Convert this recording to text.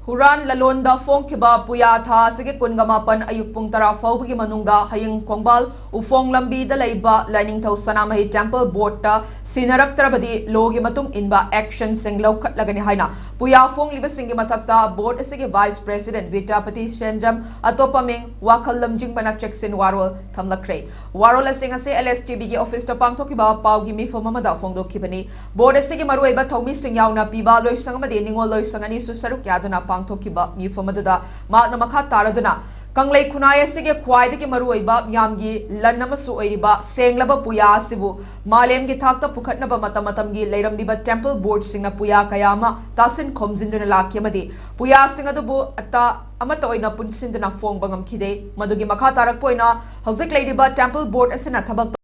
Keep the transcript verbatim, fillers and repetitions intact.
ꯍꯨꯔꯥꯟ ꯂꯂꯣꯟꯗ ꯐꯣꯡꯈꯤꯕ ꯄꯨꯌꯥ ꯊꯥ ꯑꯁꯤꯒꯤ ꯀꯨꯟꯒ ꯃꯥꯄꯟ ꯑꯌꯨꯛ ꯄꯨꯡ ꯇꯔꯥ ꯐꯥꯎꯕꯒꯤ ꯃꯅꯨꯡꯗ ꯍꯌꯦꯡ ꯈꯣꯡꯕꯥꯜ ꯎꯐꯣꯡ ꯂꯝꯕꯤꯗ ꯂꯩꯕ ꯂꯥꯏꯅꯤꯡꯊꯧ ꯁꯅꯥꯃꯍꯤ ꯇꯦꯝꯄꯜ ꯕꯣꯔꯗꯇ ꯁꯤꯟꯅꯔꯛꯇ꯭ꯔꯕꯗꯤ ꯂꯣꯒꯤ ꯃꯇꯨꯡ ꯏꯟꯕ ꯑꯦꯛꯁꯟꯁꯤꯡ ꯂꯧꯈꯠꯂꯒꯅꯤ ꯍꯥꯏꯅ ꯄꯨꯌꯥ ꯐꯣꯡꯂꯤꯕꯁꯤꯡꯒꯤ ꯃꯊꯛꯇ ꯕꯣꯔꯗ ꯑꯁꯤꯒꯤ ꯚꯥꯏꯁ ꯄ꯭ꯔꯦꯁꯤꯗꯦꯟꯠ ꯕꯤꯗ꯭ꯌꯥꯄꯇꯤ ꯁꯦꯟꯖꯝ ꯑꯇꯣꯞꯄ ꯃꯤꯡ ꯋꯥꯈꯜ ꯂꯝꯖꯤꯡꯕꯅ ꯆꯦꯛꯁꯤꯟ ꯋꯥꯔꯣꯜ ꯊꯝꯂꯛꯈ꯭ꯔꯦ꯫ ꯋꯥꯔꯣꯜ ꯑꯁꯤꯡ ꯑꯁꯤ LSTVꯒꯤ ꯑꯣꯐꯤꯁꯇ ꯄꯥꯡꯊꯣꯛꯈꯤꯕ ꯄꯥꯎꯒꯤ ꯃꯤꯐꯝ ꯑꯃꯗ ꯐꯣꯡꯗꯣꯛꯈꯤꯕꯅꯤ꯫ ꯕꯣꯔꯗ ꯑꯁꯤꯒꯤ ꯃꯔꯨꯑꯣꯏꯕ ꯊꯧꯃꯤꯁꯤꯡ ꯌꯥꯎꯅ ꯄꯤꯕ ꯂꯣꯏꯁꯪ ꯑꯃꯗꯤ ꯅꯤꯉꯣꯜ ꯂꯣꯏꯁꯪ ꯑꯅꯤꯁꯨ ꯁꯔꯨꯛ ꯌꯥꯗꯨꯅ ꯄꯥꯡꯊꯣꯛꯈꯤꯕ ꯃꯤꯐꯝ ꯑꯗꯨꯗ ꯃꯍꯥꯛꯅ ꯃꯈꯥ ꯇꯥꯔꯗꯨꯅ ꯀꯪꯂꯩ ꯈꯨꯟꯅꯥꯏ ꯑꯁꯤꯒꯤ ꯈ꯭ꯋꯥꯏꯗꯒꯤ ꯃꯔꯨꯑꯣꯏꯕ ꯃꯤꯌꯥꯝꯒꯤ ꯂꯟ ꯑꯃꯁꯨ ꯑꯣꯏꯔꯤꯕ ꯁꯦꯡꯂꯕ ꯄꯨꯌꯥ ꯑꯁꯤꯕꯨ ꯃꯥꯂꯦꯝꯒꯤ ꯊꯥꯛꯇ ꯄꯨꯈꯠꯅꯕ ꯃꯇꯝ ꯃꯇꯝꯒꯤ ꯂꯩꯔꯝꯂꯤꯕ ꯇꯦꯝꯄꯜ ꯕꯣꯔꯗꯁꯤꯡꯅ ꯄꯨꯌꯥ ꯀꯌꯥ ꯑꯃ ꯇꯥꯁꯤꯟ ꯈꯣꯝꯖꯤꯟꯗꯨꯅ ꯂꯥꯛꯈꯤ ꯑꯃꯗꯤ ꯄꯨꯌꯥꯁꯤꯡ ꯑꯗꯨꯕꯨ ꯑꯇꯥ ꯑꯃꯠꯇ ꯑꯣꯏꯅ ꯄꯨꯟꯁꯤꯟꯗꯨꯅ ꯐꯣꯡꯕ ꯉꯝꯈꯤꯗꯦ꯫ ꯃꯗꯨꯒꯤ ꯃꯈꯥ ꯇꯥꯔꯛꯄ ꯑꯣꯏꯅ ꯍꯧꯖꯤꯛ ꯂꯩꯔꯤꯕ ꯇꯦꯝꯄꯜ ꯕꯣꯔꯗ ꯑꯁꯤꯅ ꯊꯕꯛ